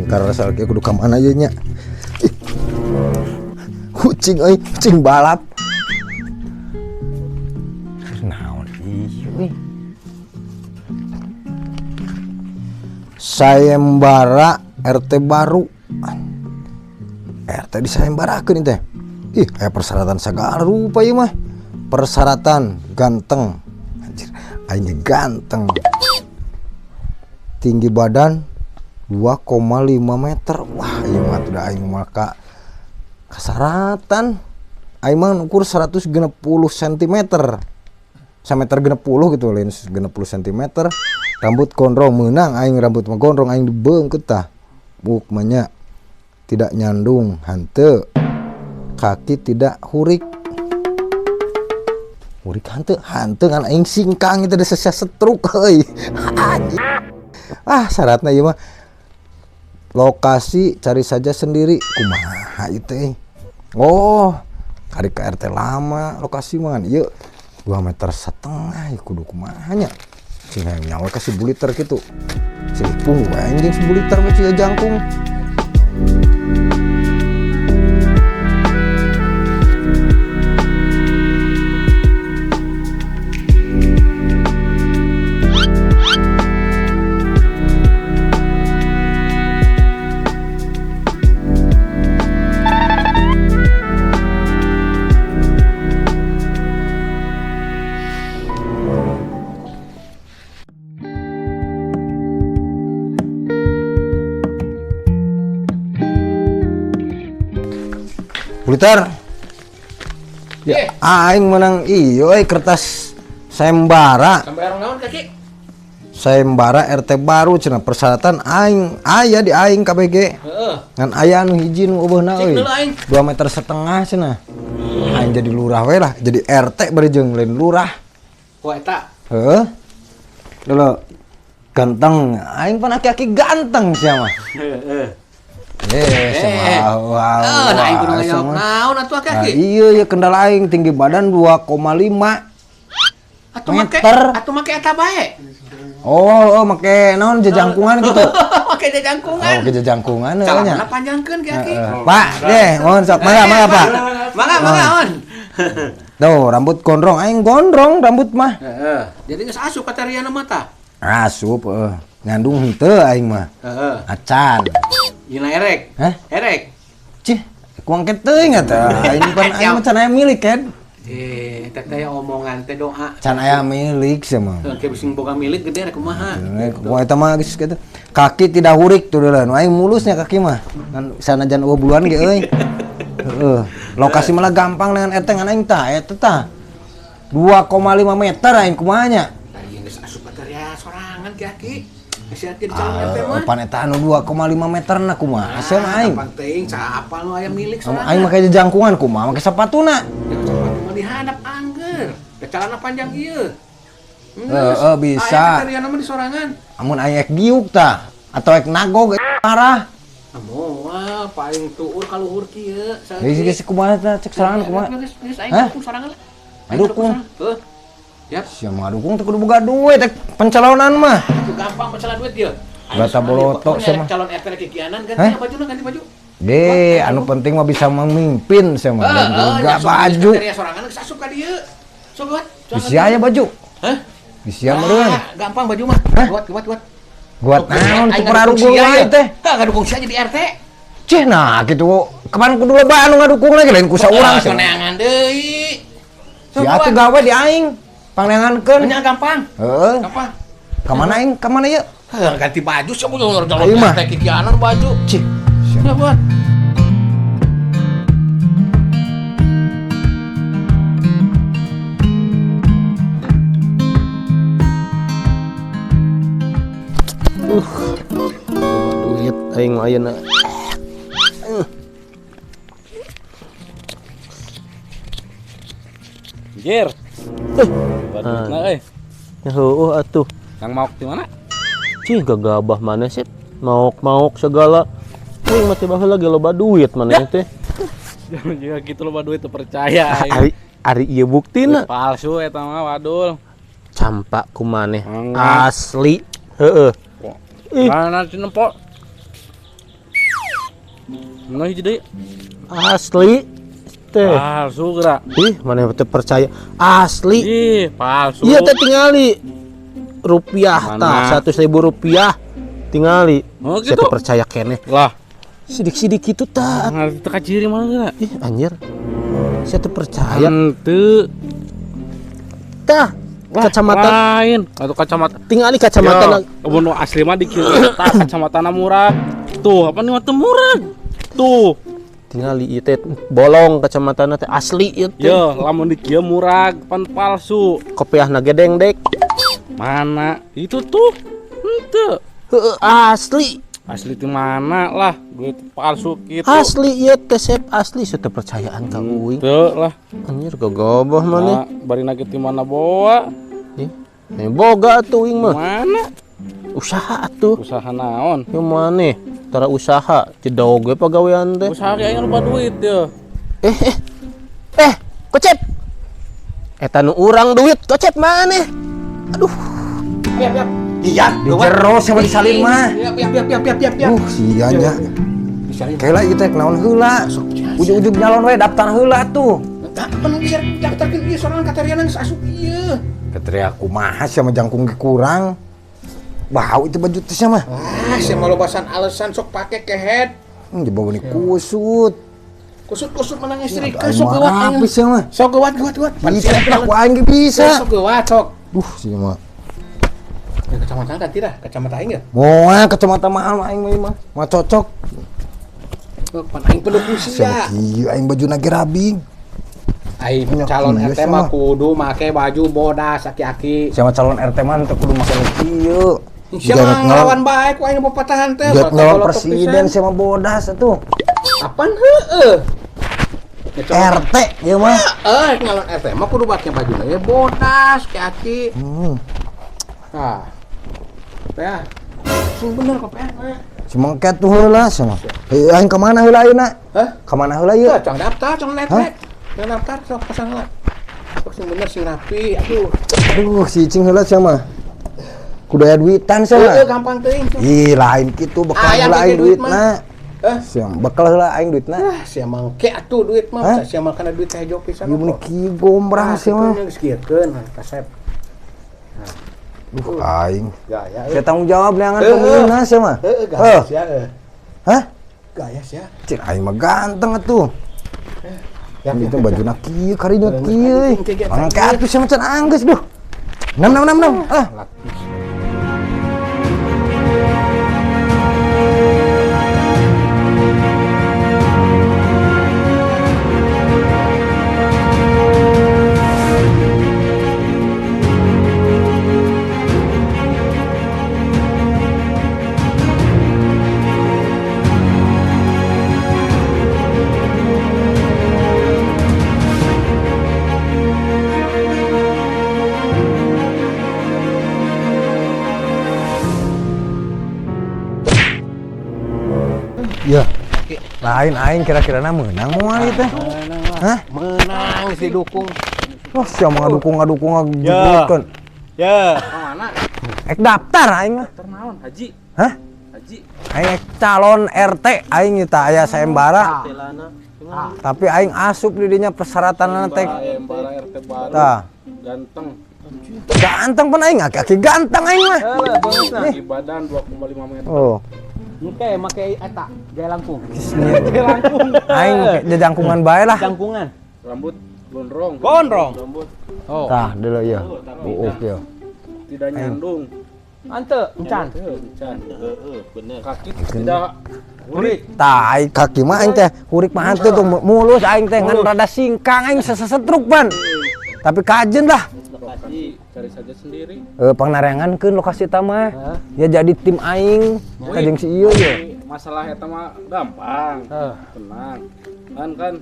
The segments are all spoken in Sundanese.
Lingkar salki kudu ka mana ieu nya. Kucing euy, kucing balap. Naon ieu euy. Sayembara RT baru. RT disayembarakeun teh. Ih, aya persyaratan sagala rupa ieu mah. Persyaratan ganteng. Anjir, aing ganteng. Tinggi badan 2,5 meter. Wah, ieu mah tuh aing mah ka kasaratan. Aing mah ukur 160 cm. Sameter 60 gitu, lain 60 cm. Rambut gondrong meunang aing, rambut mah gondrong aing dibeungkeut tah. Buk mah nya tidak nyandung hanteu. Kaki tidak hurik. Hurik hanteu, hanteu ngan aing singkang itu desa setruk euy. Ah, syaratna ieu mah lokasi cari saja sendiri. Kumaha ieu teh? Oh, kari ka RT lama lokasi mah ieu 2,5 meter ieu kudu kumaha nya. Cing hayang nyawa ka si buliter kitu. Silipung we anjing si buliter mah cia jangkung. Buliter. Ya, aing menang iyo euy kertas sayembara. Sayembara naon kaki? Sayembara RT baru cenah persyaratan aing aya di aing KBG. Heeh. Ngan aya anu hiji nu eueuhna euy. Cek aing. 2,5 meter cenah. Aing jadi lurah we lah, jadi RT bari jeung lain lurah. Ku eta. Heeh. Dulu ganteng, aing pan aki-aki ganteng sia mah. Heeh. Sama nah aing kudu ngajawab naon atuh aki-aki? Nah, iya kendala aing tinggi badan 2,5 atuh make meter. Atuh make eta bae. Oh, make naon jejangkungan gitu. Make jejangkungan. Oh, make jejangkungan heuh nya. Calana panjangkeun ki aki. Pak, deh, mohon sok mangga mangga Pak. Mangga mangga on. Tuh, rambut gondrong, aing gondrong rambut mah. Heeh. Jadi geus asup ka tariana mata. Asup heuh. Nyandung henteu aing mah. Heeh. Acan. Gila erek. Hah? Erek. Cih, kuang teuing atuh. Aing pan aing mah can aya milik kan. Eh, teh omongan teh doa. Can aya milik sia mah. Heuh, ke sing boga milik gede rek kumaha. Kumaha eta mah geus kitu. Kaki tidak hurik tuh deuleu. Aing mulusnya kaki mah. Ngan sanajan eueuh buluan ge euy. Heeh. Lokasi malah gampang dengan RT ngan aing tah eta tah. 2,5 meter aing kumaha nya. Aing geus asup ka sorangan ki aki. Pan eta anu 2,5 meter na kumaha sia mah aing. Pan teuing saha apal nu aya milik sorangan. Aing make jejangkungan kumaha make sapatuna. Ya sapatu mah dihadap angger. Da calana panjang ieu. Heeh bisa. Aya tariana mah di sorangan. Amun aing ek diuk tah atau ek nagog parah. Moal paling tuur ka luhur kieu. Geus geus kumaha tah cek sorangan kumaha? Geus aing dukung sorangan lah. Dukung. Heuh. Yap. Sia mah dukung teh kudu boga duit teh pencalonan mah. Itu gampang masalah duit dia. Bata boloto sia mah. Calon RT kikianan ganti baju ganti baju. Deh, anu penting mah bisa memimpin sia mah. Boga baju. Sorangan geus asup ka dieu. Sok buat. Bisa aya baju. Hah? Bisa meureun. Gampang baju mah. Buat buat buat. Buat naon teu pararugul wae teh. Hah, ngadukung sia jadi RT. Cih nah kitu. Kapan kudu loba anu ngadukung lagi lain ku saurang sia. Soneangan deui. Sia atuh gawe di aing. Pangneangankeun. Nya gampang. Heeh. Gampang. Ka mana aing? Ka mana ieu? Heuh, ganti baju sia mun calon RT kikianan baju. Cih. Sia buat. Duit aing mah ayeuna. Jir. Baduitna euy. Heueuh atuh. Kang maok di mana? Cih gagabah mana sih? Maok-maok segala. Aing mah teh baheula ge loba duit maneh teh. Jangan juga gitu loba duit teu percaya. Ari ieu buktina. Palsu eta mah wadul. Campak ku maneh. Asli. Heeh. Mana nempo? Mana hiji deui? Asli teh. Palsu geura. Ih, maneh teu percaya. Asli. Ih, palsu. Iya teh tingali rupiah Mana? tah Rp100.000 tingali. Oh, Saya gitu. teu percaya keneh. Lah, Sidik-sidik kitu tah. ngarti teu kaciri mana geura? Ih, anjir. Saya teu percaya. Henteu. Tah, kacamata Lain. Atau kacamata. tingali kacamata. Yo, nu asli mah di kieu tah kacamatana murah. Tuh, apa nih mah teu murah. Tuh. Tingali ieu teh bolong kacamatana teh asli ieu teh. Yo, lamun di kieu murah, pan palsu. Kopiahna ge dengdek. Mana? Itu tuh. Henteu. Heueuh, asli. Asli di mana lah, duit palsu gitu. Asli ieu teh sep asli saya teu percayaan ka uing. Henteu lah. Anjir gagabah maneh. Nah, bari nage di mana bawa? Ih, ini boga atuh uing mah. Mana? Usaha atuh. Usaha naon? Ieu maneh tara usaha jedog we pagawean teh. Usaha ge aing loba duit ya. Eh eh. Eh, kocep. Eta nu urang duit kocep maneh. Aduh, Iya, Di jero sama disalin mah. Iya, iya, iya, iya, iya, iya. Sia nya. Kela ieu teh naon heula. Ujug-ujug nyalon we daftar heula tuh. Tah, apa nu bisa daftarkeun ieu sorangan kateriana geus asup ieu. Kriteria kumaha sia mah jangkung ge kurang. Bau itu baju teh sia mah. Ah, sia mah lobasan alasan sok pake kehead. Di bawah ini kusut. Kusut-kusut menang istri Aing sok mah geuwat rapi sia mah. Sok geuwat geuwat geuwat. Pan Bisa sia ku aing ge bisa. Sok geuwat sok. Duh, sia mah. Ya kacamata ganti dah, kacamata aing ya. Moal kacamata mahal mah aing mah ieu mah. Mah cocok. Pan aing pendukung Sia sia. mah kieu aing bajuna ge rabing. Aing Punya calon kieu RT sia mah mah. kudu make baju bodas aki-aki. Sia mah calon RT mah teu kudu make nu kieu. Sia mah ngelawan bae ku aing pepatahan teh. Jat ngelawan presiden sia mah bodas atuh. Apaan heueuh? Ya, RT ieu mah. Eh, ngelawan RT mah kudu make baju ge bodas aki-aki. Tah. Ya. Sing bener kok ya. Si mengket tuh heula sia mah. Heuh aing ka mana heula ayeuna? Hah? Ka mana heula ieu? Teu, cang daftar, cang Hah? net-net. Cang daftar sok pasang lah. Sok sing bener sing rapi, aduh. Aduh, si Icing heula sia mah. Kudu aya duitan sia mah. Heueuh gampang teuing. Sok. Ih, lain kitu bekal Aya heula aing gede duit mah. duitna. Hah? Sia bekal heula aing duitna. Ah, sia mangke atuh duit Hah? mah, sia mah kana duit teh hejo pisan. Ieu mun kieu gombrang sia mah. Geus kieukeun, kasep. Duh, aing. Gaya. Sia tanggung jawab neangan Heueuh. pemilihna sia mah. Heueuh, gaya sia. Heuh. Hah? Gaya sia. Cik aing mah ganteng atuh. Ya, Itu bajuna kieu karinyut kieu euy. Kayak Mangke atuh sia mah can anggeus duh. 6 6 6 6. Ah. Ya. Lain aing kira-kirana meunang moal ieu teh. Hah? Menang geus didukung. Wah, sia mah ngadukung-ngadukung ngajebutkeun. Ya. Mana? Ek daftar aing mah. Daftar naon? Haji. Hah? Haji. Aing ek calon RT aing ieu tah aya sayembara. Tapi aing asup di dinya persyaratanna teh. Sayembara RT baru. Tah. Ganteng. Ganteng pun aing aki-aki ganteng aing mah. Tinggi badan 2,5 meter. Oh. Engke make eta gaya langkung. Aing make jajangkungan bae lah. Jangkungan. Rambut gondrong. Gondrong. Rambut Oh. Tah, deuleu ieu. Tapi Buuk ieu. tidak nyandung. Ante, encan. Heuh, encan. Heeh, bener. Kaki tidak Hurik. Tah, aing kaki mah aing teh hurik mah henteu tuh mulus aing teh ngan rada singkang aing sesetruk pan. Tapi kajen lah. lokasi cari saja sendiri. Pangnareangankeun lokasi eta mah. Ya jadi tim aing ka jeung si ieu ye. Masalah eta mah gampang. Tenang. Kan kan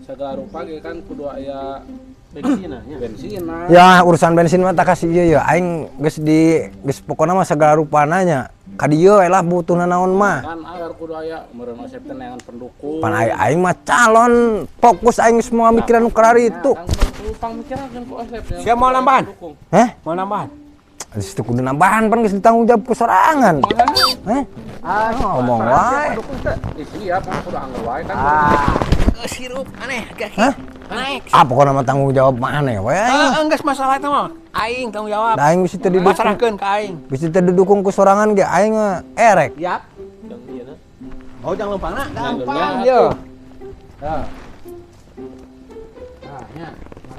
segala rupa ge kan kudu aya Bensin nya. bensina. Ya urusan bensin mah tak kasih ieu ye. Aing geus di geus pokona mah segala rupana nya. Ka dieu we lah butuhna naon mah. Kan agar kudu aya meureun Asep teh neangan pendukung. Pan aing, aing mah calon fokus aing semua mikiran nu karari itu. Kan kudu pangmikiran ku Asep. Siapa mau nambahan? Pendukung. Hah? Mau nambahan? Geus teu kudu nambahan pan geus ditanggung jawab ku sorangan. Hah? Ah, Ngomong wae. Ih, siap, aku udah anggar wae kan. Ah, geus hirup aneh aki-aki. Hah? Naik. Ah, pokoknya mah tanggung jawab maneh we. Ah, geus masalah eta mah. Aing tanggung jawab. Da aing bisa teu didukung. Pasrahkeun ka aing. Bisa teu didukung ku sorangan ge aing mah erek. Yap. Jang ieu na. Oh, jangan lempangna. Gampang Gampang, yo. Nah. Nah, nya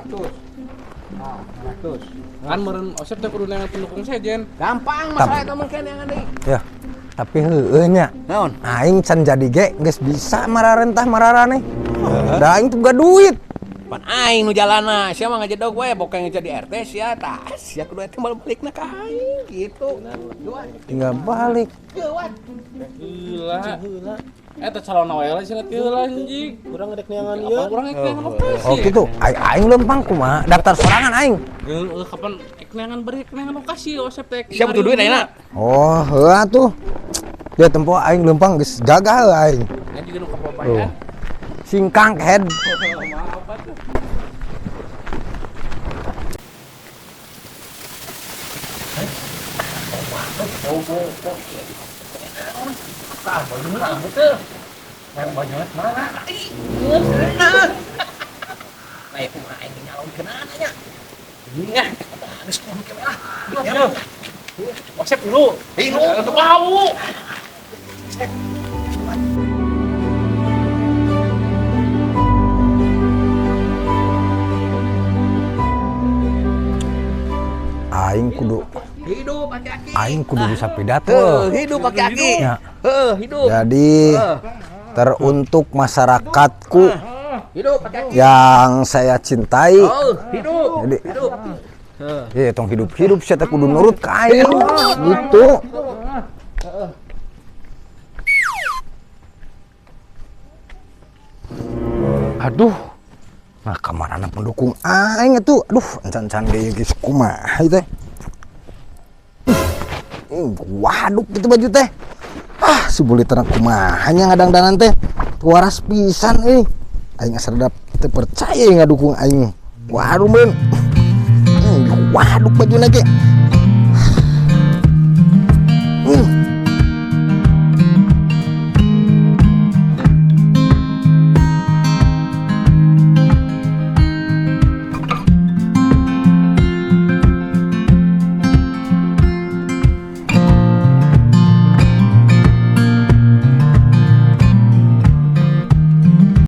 500. Nah, 500. Kan meureun Osep teh kudu neangan pendukung sejen. Gampang masalah eta mah kan yang deui. Ya. Tapi heueuh nya. Naon? Aing can jadi ge geus bisa mararentah mararaneh. Da aing tuh gak duit. Pan aing nu jalana, sia mah ngajedog we boka jadi RT sia tah. Sia kudu eta balikna ka aing gitu. Dua. Tinggal balik. Geuwat. Heula. Eta calon wae lah cenah teh heula anjing. Urang rek neangan ieu. Apa urang rek neangan lokasi? Oh gitu. Aing aing lempang kumaha? Daftar sorangan aing. Heueuh, kapan rek neangan bari rek neangan lokasi Osep teh. Sia butuh duit ayeuna. Oh, heuh atuh. Dia tempo aing lempang geus gagah heuh aing. Nya juga nu kapapayan. Singkang head. Maaf atuh. Nah, kumaha aing nyalonkeun nya. Nya, geus kumaha ke lah. Ya. Osep dulu. Hirup. Untuk bau. Aing kudu Hidup aki-aki. aing kudu bisa pidato. Heuh, hidup aki-aki. Ya. Heuh, hidup. Jadi teruntuk masyarakatku Hidup aki-aki. yang saya cintai. Heuh, hidup. Jadi Hidup. ya tong hidup-hidup saya teh kudu nurut ka aing gitu. Aduh. Nah, kamarana pendukung aing atuh. Aduh, encan-encan deui geus kumaha ieu teh. Waduk gitu baju teh. Ah, si bulit terang kumaha nya ngadangdanan teh. Waras pisan euy. Aing asa rada teu percaya ngadukung aing. Waduh meureun. Waduk bajuna ge.